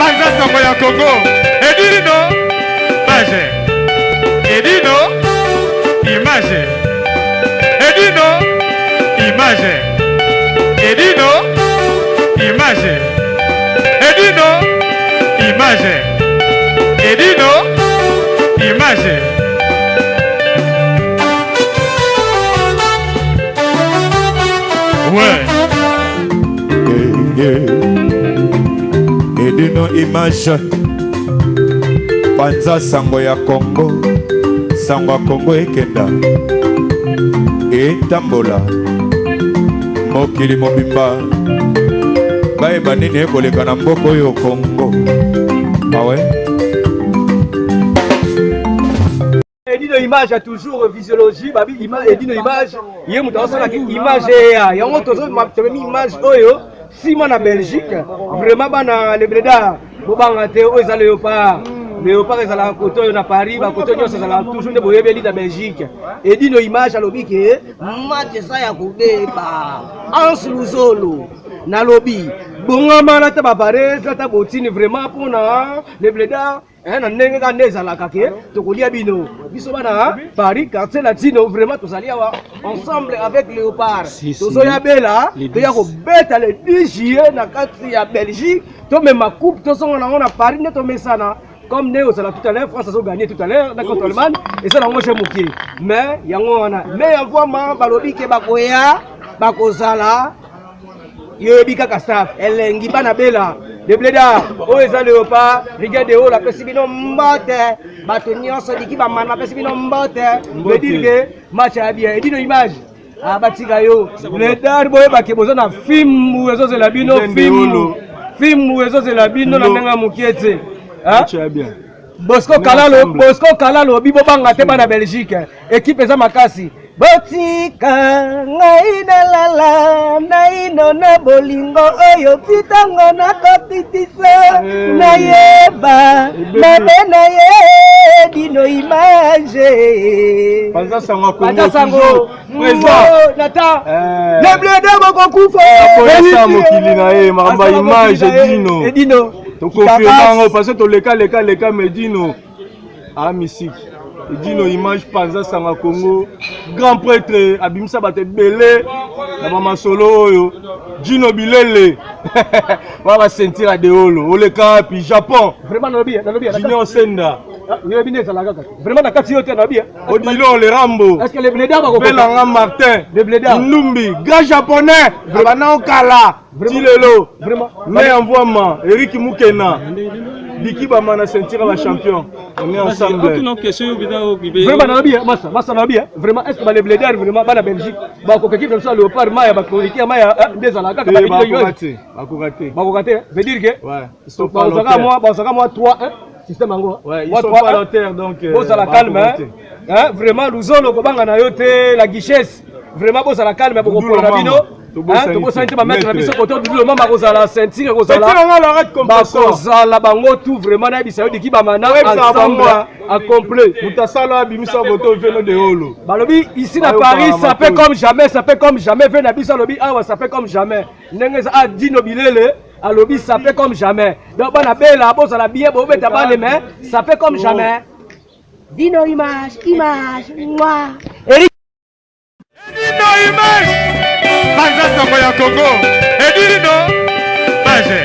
Panza sango ya Congo. Edino image. Edino image. Edino image. Edino image. Edino image. Edino image. Ouais. Edino image panza sango ya Congo sango ya Congo ekenda etambola mokili mobimba bayeba nini ekoleka na mboka oyo Congo awe Edino image a toujours physiologie babi ima, Edino image ye moto azosalaka image eya yango tomemi image oyo nsima na Belgique vraiment bana le bledar bobanga te oyo eza léopard léopard ezalaka kote oyo na Paris bakote nyonso ezalaka toujours nde boyebeli na Belgique Edino image alobi ke match eza ya kobeba Hans Luzolo nalobi bongama lata bavarese lata botini vraiment mpona le bledar Eh, na ndenge kaka nde ezalaka ke tokolia bino biso bana Paris quartier latino vraiment tozali awa ensemble avec Léopard tozoya bela toya kobeta le 10 juillet na kati ya Belgique tomema coupe tozonga nango na Paris nde tomesana comme nde ozala tout à l'heure France azo gagner tout à l'heure na contre Allemagne eza nango je moke mais yango wana mais ya mvwama balobi ke bakoya bakozala yoyebi kaka staff elengi bana bela de bledar oyo eza leopard riga de oyo apesi bino mbote bato nyonso liki bamana apesi bino mbote veut dire que match ya bien edino image ah, batika yo bledar boyebake boza na fimbu ezozela bino fimbu fimbu ezozela bino na ndenge ya mokie te Bosco Kalalo, Bosco Kalalo, bibo banga te bana Belgique. Équipe eza makasi. Botika ngai nalala naino na bolingo oyo ti ntango nakokitisa eh. nayeba mabe na ye dino image panza sango nata eh. le blede bokokufa mokili na ye makambo ya image edino edino tokonfirme yango parce que toleka leka leka mais dino a misiki dino image panza sanga congo grand prêtre abimisa bato ebele na bamasolo oyo dino bilele wana basentire ya deolo oleka wapi japon vraiment nalobi nalobi junior senda ah, oyebi nde ezalaka kaka vraiment na kati yo te nalobi odilo le rambo est ce que le bledar bakokelanga martin ndumbi grand japonais abanda okala ti lelo mais envoie-moi Eric Mukena Diki Bama na ceinture ba champion on est ensemble vraiment nalobi masa masa nalobi vraiment est ce que ba les blédards vraiment bana Belgique bakoka équipe na biso ya léopard maya bakoliki ya maya nde ezalaka kaka bakoka te bakoka te veut dire que bazalaka mwa bazalaka mwa 3 1 système yango bozala calme hein vraiment luzolo kobanga na yo te la guichesse vraiment bozala calme bokopola na bino tobosani te bamaître na biso koto dudu mama kozala ceinture kozalabakozala bango tout vraiment nayebisa yo diki bamana ensemble a complet moto asala abimisa boto veno de holo balobi ici na paris ça fait comme jamais ça fait comme jamais ve na biso alobi awa ça fait comme jamais ndenge eza adino bilele alobi ça fait comme jamais donc bana bela bozala bien bobeta bale mais ça fait comme jamais dino image image moi Eric Edino image Banza sango ya Congo Edino image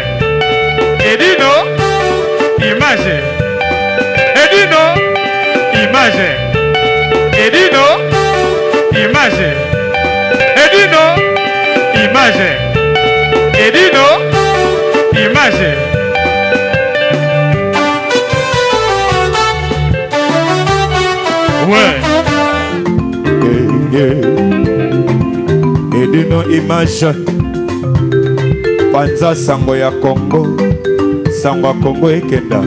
Edino image Edino image Edino image Edino image Edino image Ouais. Edino image panza sango ya Congo sango ya Congo ekenda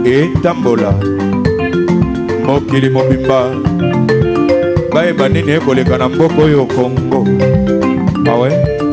etambola mokili mobimba bayeba nini ekoleka na mboka oyo Congo awe ah.